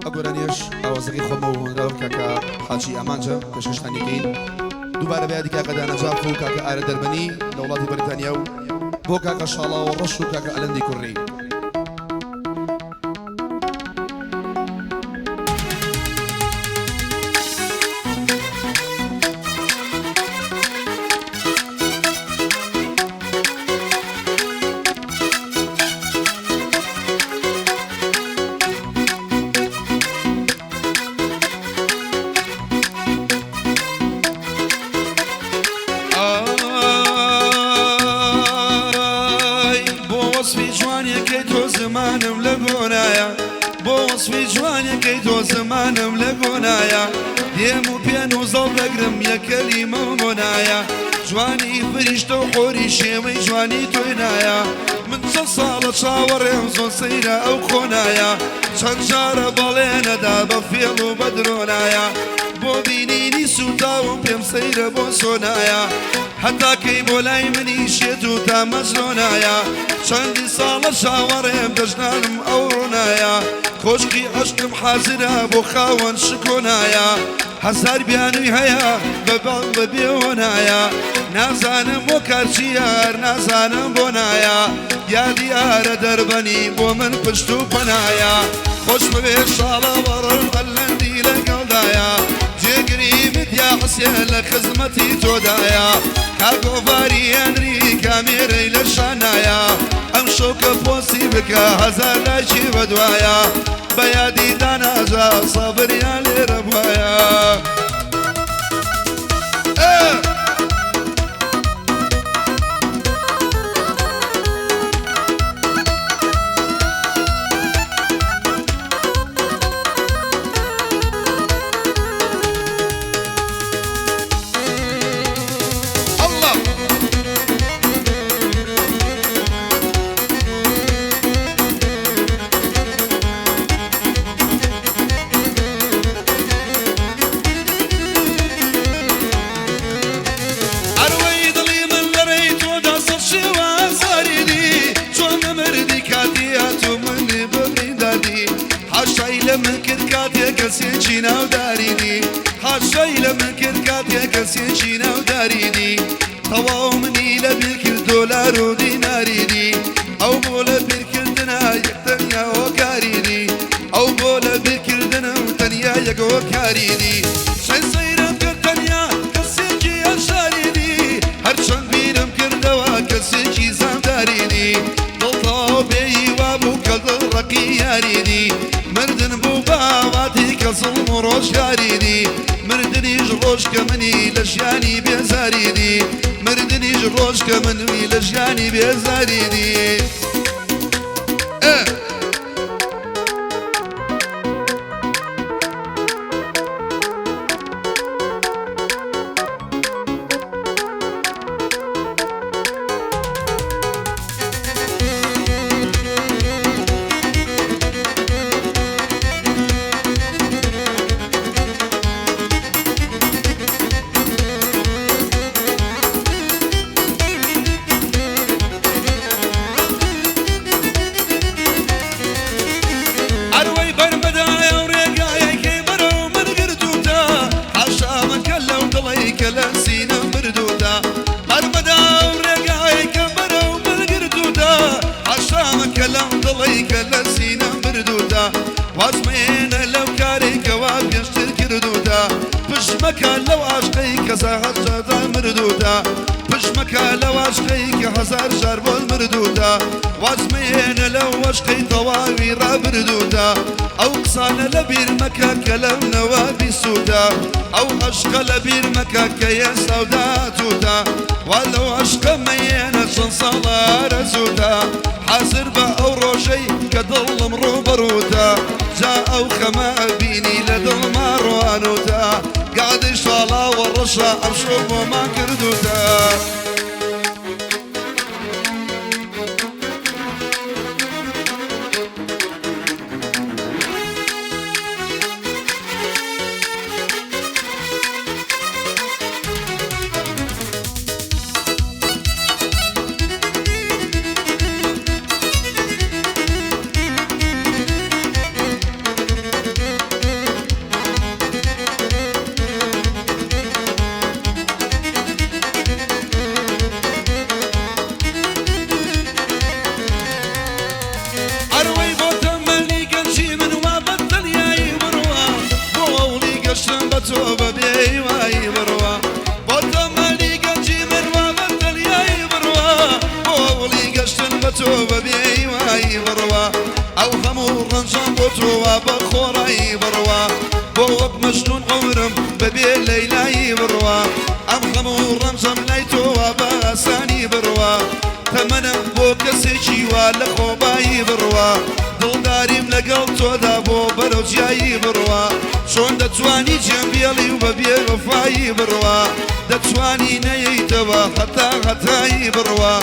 ئەو گۆرانیەش ئاوازەکەی خۆمە و هۆنراوە کاکە حاجی ئامانجە پێشکەشتان دەکەین دووبارە بە یادی کاکە دانا جاف و کاکە ئارە دەربەنی لە وڵاتی بەریتانیا و بۆ کاکە شاڵاوە ڕەش و کاکە ئەلەندی کوڕی. ئای بۆ وەسفی جوانیەکەی تۆ زمانم لە گۆنایە بۆ وەسفی جوانیەکەی تۆ زمانم لە گۆنایە دێم و پێن و زەڵ دەگرم یەک کەلیمەم بۆ نایە جوانی فریشتە و حۆری شێوەی جوانی تۆی نایە من چەند ساڵە چاوەڕێم زۆر سەیرە ئەو خۆنایە چەند جارە بەڵێنەدا بە فێڵ و بە درۆنایە بۆ بینینی سووتاوم پێم سەیرە بۆ سۆنایە هەتا کەی بۆ لای منی شێت و تامەزرۆنایە چەندین ساڵە چاوەڕێم دەژنانم ئەو ڕۆنایە کۆشکی عەشقم حازرە بۆ خاوەن شکۆنایە هەزار بیانووی هەیە بە باڵ بە بێوەنایە نازانم بۆ کار چییە هەر نازانم بۆ نایە یادی ئارە دەربەنی بۆ من پشت و پەنایە خۆش بوێ شاڵە وەڕم ئەلەندی لەگەڵدایە جێگری میدیا حسێن لە خزمەتی تۆدایە کاگۆڤاری هێنری کامێرەی لە شانایە ئەم شەو کە پۆستی بکە هەزار لایکی بەدوایە بە یادی داناجا سەبریان لێرە بوایە. الله. ئەروەی دڵی من لەڕێی تۆدا سەد شێوە ئازاری دی چۆن نەمردی کاتی هاتوو منی ببریندادی حاشای لە من کرد کاتێ کەسێکی ناوداری دی حاشای لە من کرد کاتێ کەسێکی ناوداری دی تەواو منی لە بیر کرد دۆلار و دیناری دی ئەو بۆ لە بیرکردنە یەک تەنیا هۆکاری دی ئەو بۆ لە بیرکردنم تەنیا یەک هۆکاری دی چەند سەیرم کرد تەنیا کەسێکی ئەژاری دی هەرچەند بیرم کردەوە کەسێکی زامداری دی دڵ تەواو بێهیوا بوو کە دڵ ڕەقی یاری دی مردن بوو بە ئاواتی کە زوڵم و ڕۆژگاری دی مردنیش ڕۆژ کە منی لە ژیانی بێزاری دی مردنیش ڕۆژ کە منی لە ژیانی بێزاری دی. ئێ. ئەروەی بەربەدایە و ڕێگایەکەی بەرەو من گرتووتە حاشا مەکە لەو دڵەی کە لە سینەم بردووتە بەربەدا و ڕێگایەکە بەرەو من گرتووتە حاشا مەکە لەو دڵەی کە لە سینەم بردووتە واز مەهێنە لەو کارەی کەوا پێشتر کردووتە پشت مەکە لەو عاشقەی کە هەزار مردووتە پشت مەکە لەو عاشقەی کە هەزار جار بۆت مردووتە واز مەهێنە لەو وەشقەی تەواوی ڕابردووتە ئەو قسانە لەبیر مەکە کە لەم نەوە بیسووتە ئەو عەشقە لەبیر مەکە کە ئێستا و داهاتووتە وا لەو عەشقە مەیێنە چەند ساڵە ئارەزووتە حازر بە ئەو ڕۆژەی کە دڵم ڕووبەڕووتە جا ئەو خەمە ئەبینی لە دڵما ڕوانووتە گادەی شاڵاوە ڕەشە ئەمشەو بۆمان کردووتە. هیوایی بڕوا بۆ تەمەنی گەنجی من وا بە تەنیایی بڕوا بۆ هەوڵی گەشتن بە تۆ بە بێ هیوایی بڕوا ئەو هەموو ڕەنجەم بۆ تۆ وا بە خۆڕایی بڕوا بۆ وەک مەجنون عومرم بە بێ لەیلایی بڕوا ئەم هەموو ڕەنجەم لای تۆ وا بە ئاسانی بڕوا تەمەنم بۆ کەسێکی وا لە خۆبایی بڕوا دڵداریم لەگەڵ تۆدا بۆ بەرەو جیایی بڕوا چۆن دەتوانی جێم بێڵی و بە بێوەفایی بڕوا دەتوانی نەیەیتەوە هەتا هەتایی بڕوا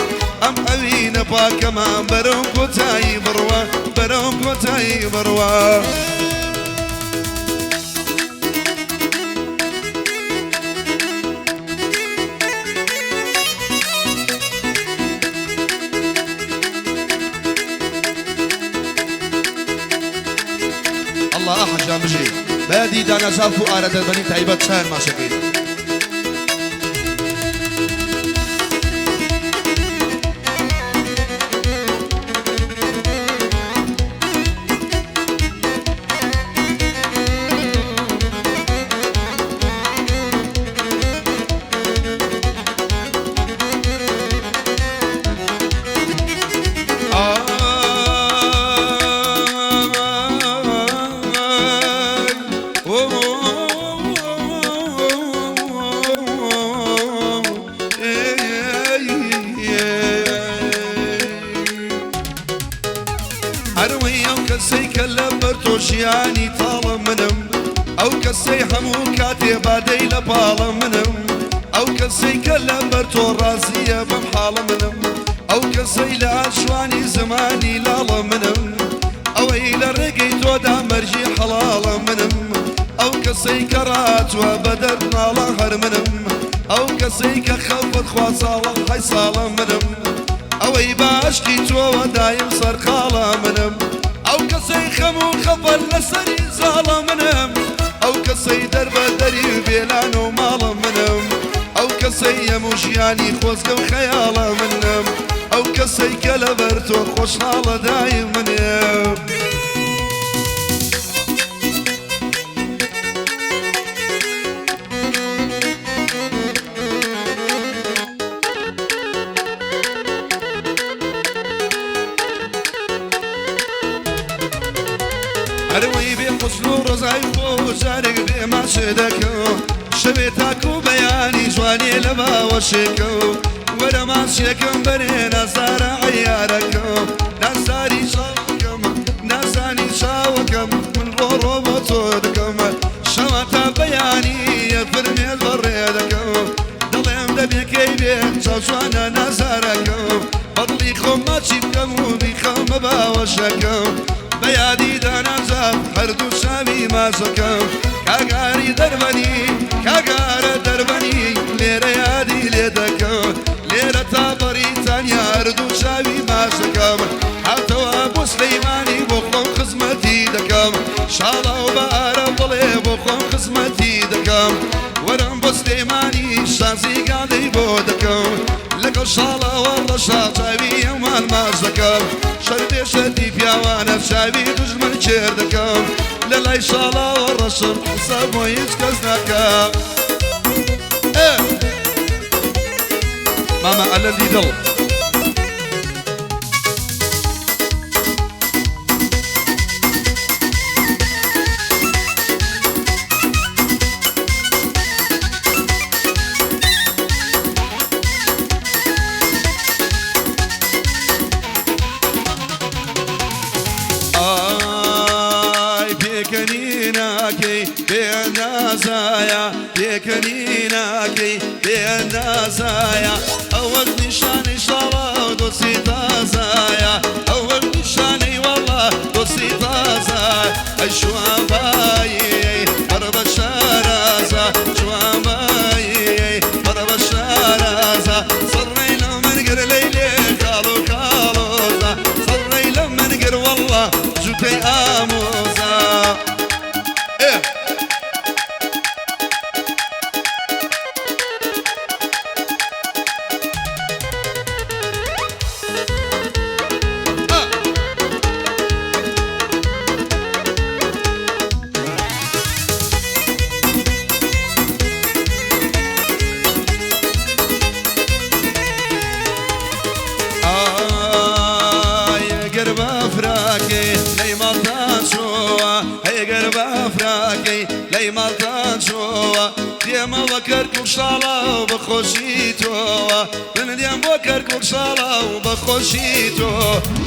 ئەم ئەوینە پاکەمان بەرەو کۆتایی بڕوا بەرەو کۆتایی بڕوا. اللە ئاحە جان بژی بەیادی دانا جاف و ئارە دەربەنی تایبەت چایان ماچەکەی. هەروەی ئەو کەسەی کە لە بەر تۆ ژیانی تاڵە منم ئەو کەسەی هەموو کاتێ بادەی لە پاڵە منم ئەو کەسەی کە لە بەر تۆ ڕازیە بەم حاڵە منم ئەو کەسەی لە ئاشوانی زمانی لاڵە منم ئەوەی لە ڕێگەی تۆدا مەرجی حەڵاڵە منم ئەو کەسەی کە ڕاتوە بە دەرد ناڵە هەر منم ئەو کەسەی کە خەڵفت خوا ساڵە حەی ساڵە منم ئەوەی بە عەشقی تۆوە دایم سەرقاڵە منم ئەو کەسەی خەم و خەفەت لەسەری زاڵە منم ئەو کەسەی دەربەدەری و بێلان و ماڵە منم ئەو کەسەی هەموو ژیانی خۆزگە و خەیاڵە منم ئەو کەسەی کە لەبەر تۆ خۆشحاڵە دایم منم. هەروەی بێ حوسن و ڕەزای خۆ جارێک بێ ماچێ دەکەم شەوێ تاکو بەیانی جوانێ لە باوەشێکەم وەرە ماچێکم بەرێ نازارە عەیارەکەم نازاری چاوەکەم نازانی چاوەکەم من ڕۆ ڕۆ بۆ تۆ دەکەم شەوە تا بەیانی فرمێت بەڕێ دەکەم دەڵێم دەبێ کەی بێ چاو جوانە نازارەکەم بەدڵی خۆم ماچی بکەم و بیخەمە باوەشەکەم بە یادی دانا جاف هەردوو چاوی ماچەکەم کاگاری دەربەنی کاگارە دەربەنی لێرە یادی لێ دەکەم لێرە تا بەریتانیا هەردوو چاوی ماچەکەم هاتەوە بۆ سلەیمانی بۆ خۆم خزمەتی دەکەم شاڵاو بە ئارە بڵێ بۆ خۆم خزمەتی دەکەم وەرم بۆ سلێمانی شازی گادەی بۆ دەکەم لەگەڵ شاڵاوە ڕەشا چاوی ئەوان ماچ دەکەم شەربێ شەرتی پیاوانە چاوی دوژمن کێر دەکەم لە لای شاڵاوە ڕەشم حساب بۆ هیچ کەس ناکەم. مامە ئەلەندی دڵ. ئای پێکەنیناکەی بێ ئەندازایە پێکەنیناکەی بێ ئەندازایە ئەوەت نیشانەی شاڵە و دۆستی تازایە ئەوەت نیشانەی وەڵا دۆستی تازایە ئەی شوان بایی بەڕ بە شارازا شوان بایی بەڕ بە شارازا سڕەی لە من گر لەیلێ خاڵ و خاڵۆزا سڕەی لە من گر وەڵا جووتەی ئامۆزا. ئێ. ئا. ئەی ماڵتان چۆوە دێمەوە کەرکوک شاڵا و بە خۆشی تۆوە من دێم بۆ کەرکوک شاڵا و بە خۆشی تۆ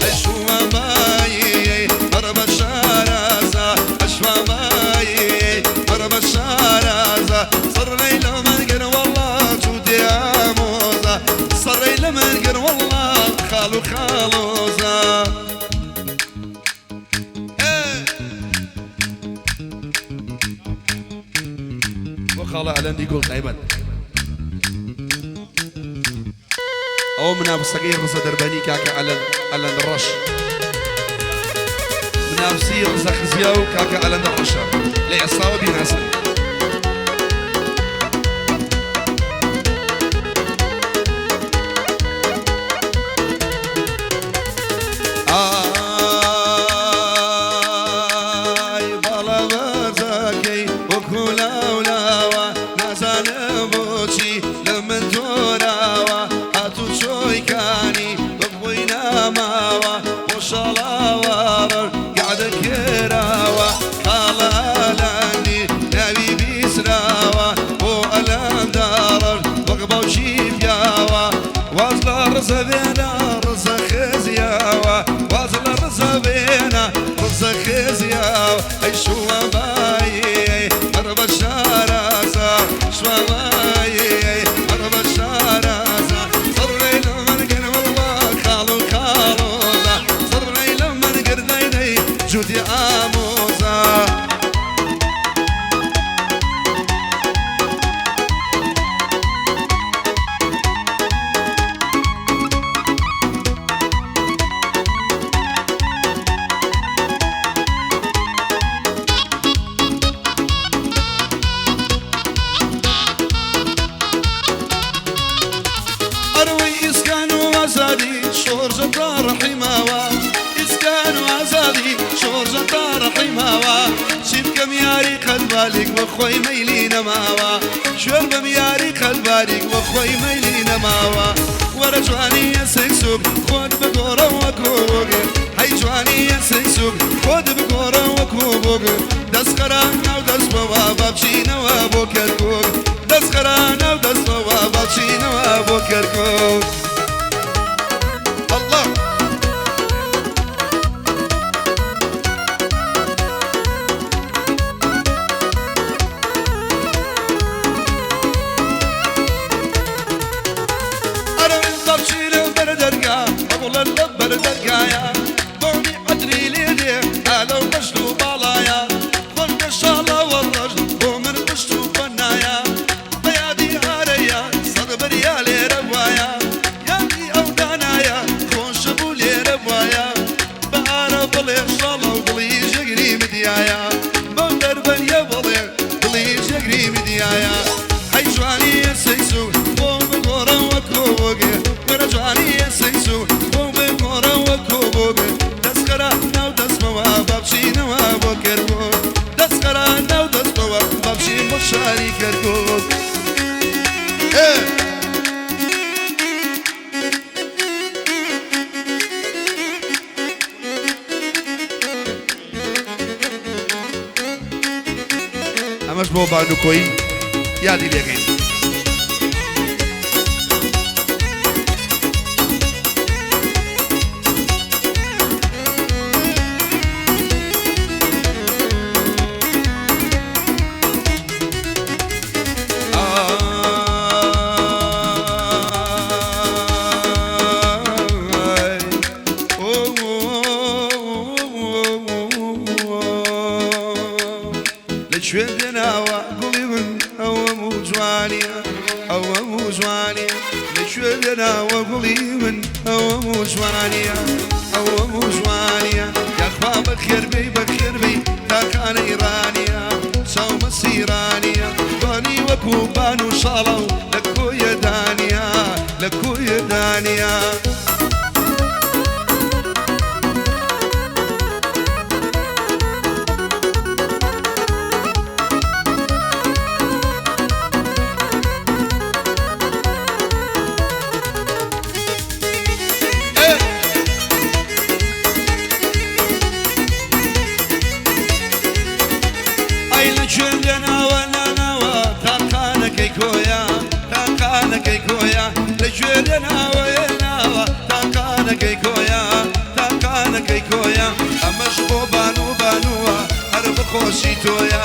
ئەی شووە بایی بەڕە بە شارازا ئەشوا بایی بەڕە بە شارازا سەڕەی لە من گر وەڵا جوودێ ئامۆزا سەڕەی لە من گر وەڵا خاڵ و خاڵۆزا. بۆ خاڵە ئەلەندی گوڵ تایبەت ئەوە منافسەکەی ڕزە دەربەنی کاکە ئەلەند ڕەش منافسی ڕزە خزیا و کاکە ئەلەند ڕەشە لە ئێستاوە بیناسن. ئای باڵا بەرزەکەی وەکو لاولاوە نازانم بۆچی لە من تۆراوە هاتوو چۆیکانی وەک بۆی ناماوە بۆ شاڵاوە گەعدە کێراوە خاڵە ئالانی ناوی بیسراوە بۆ ئەلەنداڕەش وەک باوکی پیاوە واز لە ڕزە بێنە ڕزە خێزیاوە واز لە ڕزە بێنە ڕزە خێزیاوە ئەی شووە بایی بەڕە بە شارازا شوە بایی بەڕە بە شارازا سەڕەی لە من گر وەڵا خاڵ و خاڵۆزا سەڕەی لە من گر دەی جوودی ئامۆزا. ئەروەی ئیسکان و ئازادی شۆرژە تا ڕەحیماوە ئیسکان و ئازادی شۆرژە تا ڕەحیماوە چی بکەم یاری قەلبالیک بە خۆی مەیلی نەماوە شوێن بەم یاری قەلبالیک بە خۆی مەیلی نەماوە وەرە جوانیە سەیسوک خۆت بگۆڕە وەکو بۆگ هەی جوانیە سەیسوک خۆت بگۆڕە وەکو بۆگ دەستخەران ناو دەستەوە با بچینەوە بۆ کەرکوک دەستخەران ناو دەستەوە با بچینەوە بۆ کەرکوک. الله ئەرە بەبچینە بەرە دەرگا بەگوڵە لە بەرە دەرگایە بۆنی عەتری لێ دێ ئالەو بەشت و باڵایە خۆشکە شاڵەوە ڕەش بۆ من پشت و پەنایە بە یادی ئارەیە سەد بەریا لێرە وایە یادی ئەو دانایە خۆش بوو لێرە وایە بە ئارە بڵێ شاڵە و دڵی ژەگری مدیایە بەو دەربەریە بڵێ دڵی ژەگری مدیایە هەی جوانیە سەیسوو بۆ بگۆڕە وەکو بۆگێ وەرە جوانیە سەیسوو بۆ بگۆڕە وەکو بۆگێ دەستخەرە ناو دەستمەوە با بچینەوە بۆ کەرکوک دەستخەرە ناو دەستمەوە با بچین بۆ شاری کەرکوک. ئەمەش بۆ بانوکۆیی یادی لێکەین. ئای ئۆ لە کوێ دێناوە گوڵی من ئەوەم و جوانیە ئەوەم و جوانیە لە کوێ دێناوە گوڵی من ئەوەم و جوانیە ئەوەم و جوانیە یاخوا بەخێر بێی بەخێر بێی تاقانەی ڕانیە چاومە سیرانیە جوانی وەکو بان و شاڵە و لە کۆیە دانیە لە کۆیە دانیە. ئەی لە کوێ دێناوە کۆیە لە کوێ لێناوە هێناوە تاقانەکەی کۆیە تاقانەکەی کۆیە ئەمەش بۆ بانوو بانووە هەر بەخۆشی تۆیە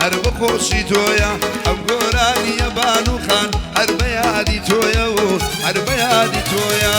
هەر بەخۆشی تۆیە ئەم گۆرانیە بانوو خان هەر بە یادی تۆیە و هەر بە یادی تۆیە.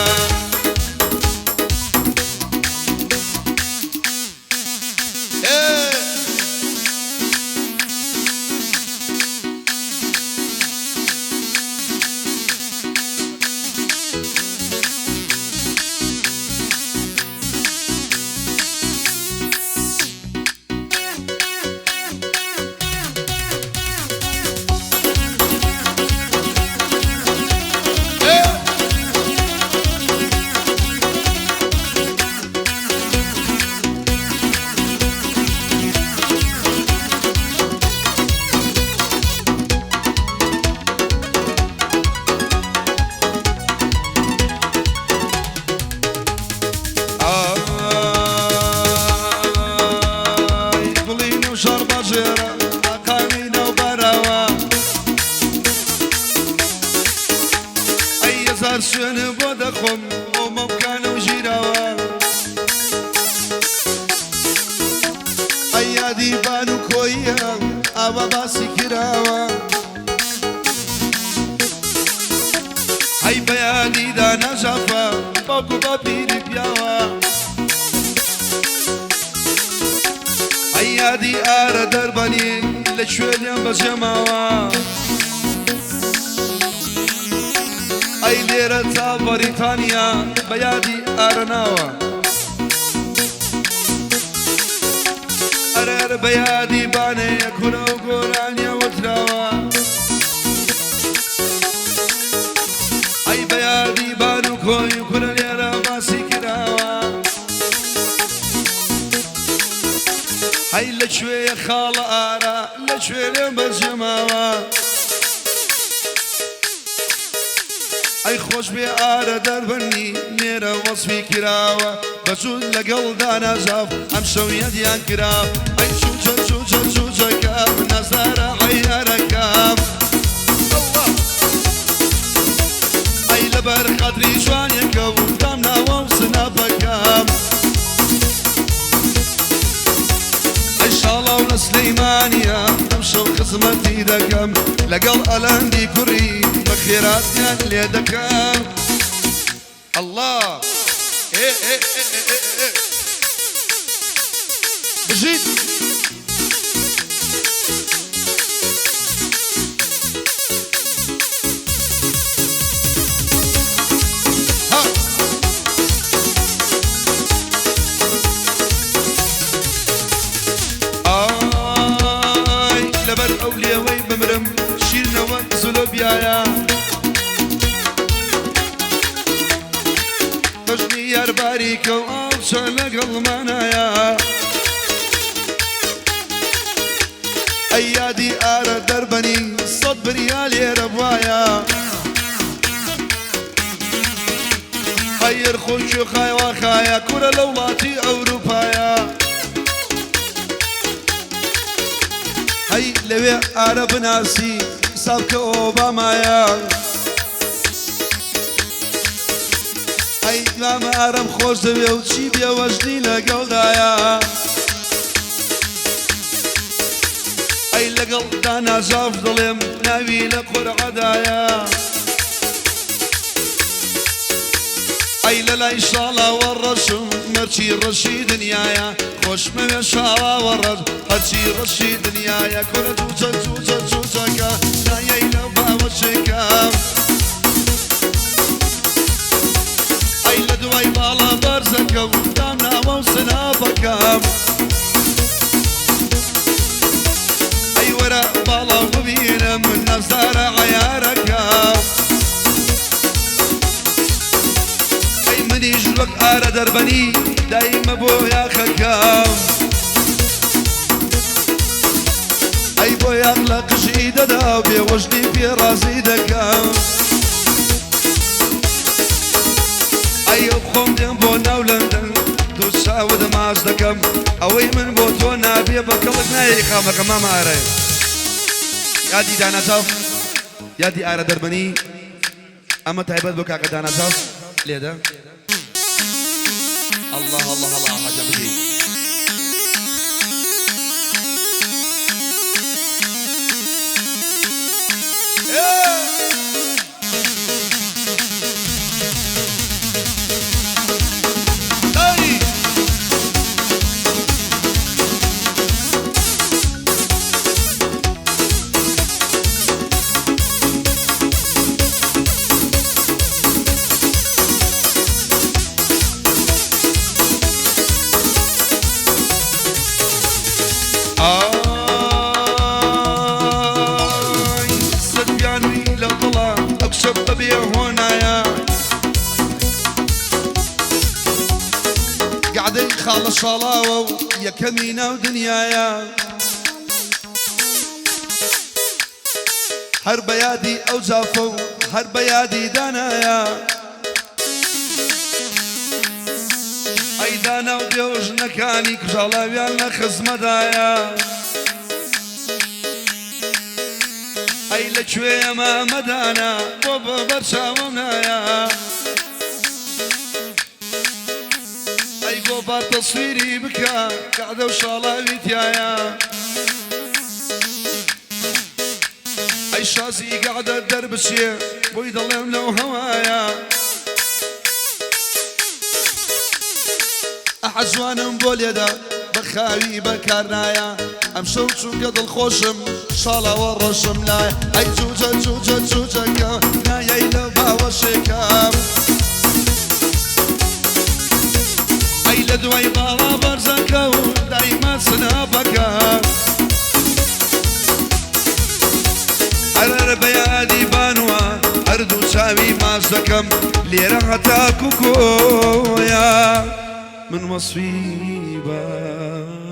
ئای گوڵی نێو شارباژێرە تاقانی ناو بەرەوە ئەی هەزار شوێن بۆ دەخۆم بۆ مەمکانە و ژیراوە ئەی یادی بان و کۆییە ئاوا باسی کراوە ئەی بەیانی دانا ژافە باوک و باپیری پیاوە ئەی یادی ئارە دەربەنی لە کوێ لێم بەجێماوە ئەی لێرە تا بەریتانیا بە یادی ئارە ناوە ئەرەر بە یادی بانەیە کورە و گۆرانیە وتراوە ئەی بە یادی بان و کۆی و کورە لێرە باسی کراوە هەی لە کوێیە خاڵە ئارا لە کوێ لێم بەجێماوە ئەی خۆش بێ ئارە دەربەنی لێرە وەسفی کراوە بەجوود لەگەڵ دانا جاف ئەم شەو یەدیان کرا ئەی چوچە چوچە چوچەکەم نازارە عەیارەکەم ئەی لەبەر خاتری جوانێکە و دام ناوە و سناپەکەم ئەی شاڵاو لە سلەیمانیە ئەم شەو خزمەتی دەکەم لەگەڵ ئەلەندی کوڕی بە خێراتیان لێ دەکەم الله ئێ ئێ ئێ ئێ ئێ بژیت. ها ئای لەبەر ئەو لێوەی بمرم شیرنەوە زولۆبیایە بەژنی یارباریکە و ئاوچە لەگەڵمانایە ئەی یادی ئارە دەربەنی سەد بریا لێرە بوایە ئەیەر خۆی خایوا خایە کورە لە وڵاتی ئەوروپایە هەی لەوێ ئارە بناسی حساب کە ئۆبامایە ئەی مامە ئارەم خۆش دەوێ و چی بێوەژنی لەگەڵدایە ئەی لەگەڵ دانا جاف دەڵێم ناوی لە قورعەدایە ئەی لە لای شاڵاوە ڕەشم مەرچی ڕەشی دنیایە خۆشمەوێ شاڵاوە ڕەش هەرچی ڕەشی دنیایە کورە جوچە جوچە جوچەکە نایەی لەو باوەشێکەم ئەی لە دوای باڵا بەرزەکە و دام ناوە و سناپەکەم ئەی وەرە باڵا و ببینم نازدارە عەیارەکەم ئەی منیش وەک ئارە دەربەنی دایمە بۆ یاخەکەم ئەی بۆ یاخ لە قژی دەدا و بێوەژنی پێ ڕازی دەکەم ئەی ئەو خۆم دێم بۆ ناو لەندەن دوو چاوت ماچ دەکەم ئەوەی من بۆ تۆ نابێ بە کەڵک نایەی خامەکە مامە ئارەیە یادی دانا جاف یادی ئارە دەربەنی. ئەمە تایبەت بۆ کاکە دانا جاف لێدە. اللە اللە اللە حاجە بژی. ئای سەد بیانووی لە دڵە ئەو کچە بەبێ هۆنایە گەعدەی خاڵە شاڵاوە و یەکەمی ناو دنیایە. هەر بە یادی ئەو جافە و هەر بە یادی دانایە. ئەی دانا و بێوژنەکانی کوژاڵاویان لە خزمەدایە. ئەی لە کوێیە مامەدانا بۆ بە بەرچاوم نایە. ئەی گۆڤار تەسویری بکە کەعدە و شاڵاوی تیایە. ئەی شازی گەعدە دەربچێ بۆی دەڵێم لەو هەوایە. ئەحە جوانم بۆ لێدە بە خاوی بەکارنایە ئەمشەو چونکە دڵخۆشم شاڵاوە ڕەشم لایە. ئەی جوجە جوجە جوجەکە نایەی لە باوەشێکم. ئەی لە دوای باڵا بەرزەکە و دایمە سناپەکە. هەرەر بە یادی بانووە هەردوو چاوی ماچ دەکەم لێرە هەتاکو کۆیە من وەسفی بانووە.